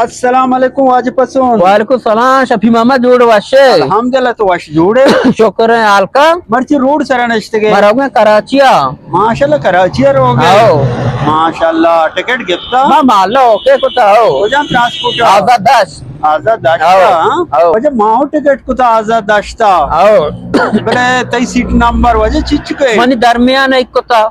السلام علیکم واجہ پسون۔ وعلیکم السلام شفیع محمد، جوڑ وش ئے؟ الحمدللہ، تو وش جوڑ ئے؟ شکر ایں، حال کا؟ مرچی روڈ سرا نشتگ ئے؟ ما روگ ایں کراچی ءَ۔ ماشاءاللہ، کراچی ءَ روگ ئے؟ ہاؤ۔ ماشاءاللہ، ٹکٹ گپتا؟ ما مالا اوکے کتا، ہاؤ۔ کجام ٹرانسپورٹ ءَ؟ آزاد دشت۔ آزاد دشت ءَ، ہاؤ، ہاں؟ ہاؤ۔ واجہ ما ہوں ٹکٹ کتا آزاد دشت ءَ۔ ہاؤ۔ بلے تئی سیٹ نمبر واجہ چچکے؟ منی درمیان ءَ کتا۔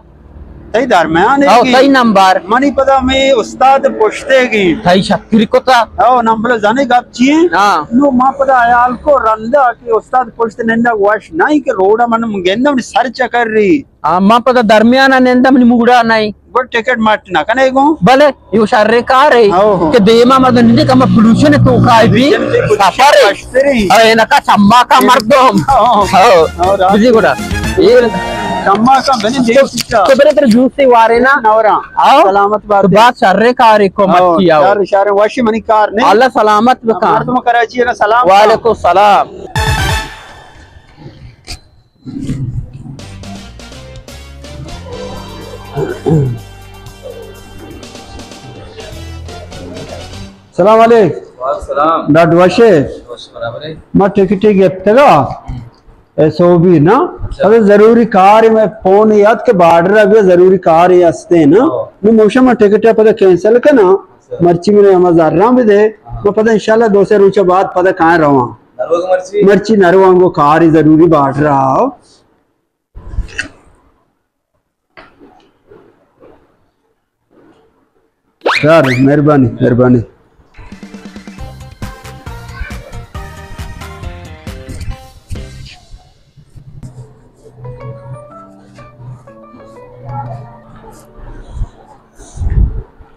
تئی درمیان ءَ ہاؤ، گی؟ تئی نمبر۔ منی پدا ہمے استاد پشت ءَ گی۔ تئی شتری کتا۔ ہاؤ، نمبر زانے گپ چی ایں؟ ہاں۔ نو ما پدا حیال کو رندا کہ استاد پشت نندا وش نہیں کہ روڈا من گندم سر چکر ری۔ ہاں، ما پدا درمیان ءَ نندم، منی موڈا نہیں۔ گڈ ٹکٹ مٹ نہ کنے گوں؟ بلے، یو شریں کارے ہاؤ، ہاؤ۔ کہ دیما مردم نندے کہ ہما پولوشن تو کائے بی۔ پولوشن تے کچھ سفر۔ اے نکا چماکا مردم۔ ہاں۔ ہاؤ۔ ہاؤ، راست۔ بزی گڑا۔ اے چماکا بنی دے تو، تو برے تر جوس تے وارے نا۔ نورا۔ ہاؤ۔ سلامت بات تو۔ بات شریں کارے کو ہاؤ، مچی آؤ۔ شر، شر وشی منی کار نہیں۔ اللہ سلامت بکا۔ مردم کراچی کا سلام۔ وعلیکم السلام۔ سلام علیکم۔ وعلیکم السلام۔ ڈاکٹر وش ئے؟ وش برابر ئے۔ ما ٹکٹے گپتگا۔ اے سوبی نا؟ اچھا۔ پدا ضروری کارے، مئے فون یات کہ بارڈر ءَ بیا ضروری کارے ہستے نا۔ ہاں۔ نو موشا ما ٹکٹ ءَ پدا کینسل کنا۔ اچھا۔ مرچی منے ہما زراں بدے۔ ہاں۔ ما پدا انشاءاللہ دو سے روچ بعد پدا کائیں رواں۔ نروگ مرچی؟ مرچی نروانگو کارے ضروری بارڈر ءَ۔ یار، مہربانی، مہربانی۔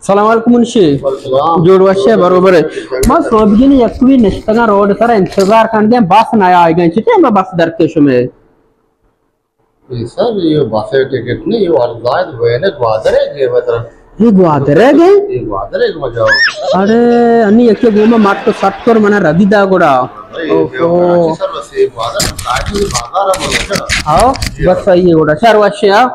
سلام علیکم منشی۔ وعلیکم السلام۔ جوڑ وش ئے، برابر ئے۔ ما سوبگین یکوی نشتگاں روڈ سر انتظار کندیں، بس نہ آئیگا۔ چتے ما بس در کے شمے؟ اے سر، اے بس ءِ ٹکٹ نہ ایں، اے زاہد وین ءَ گوادر ءَ گئے مطلب۔ اے گوادر ءَ گئے؟ اے گوادر ءَ گئے مجا۔ اڑے، انی یکے گوما مٹ تو سٹ کر منا ردی دا گڑا۔ اے اوہو۔ سر، بس اے گوادر، ساجی بازار ءَ مجا۔ ہاؤ، بس صحیح ہے گڑا۔ شر وش ئے، ہاں۔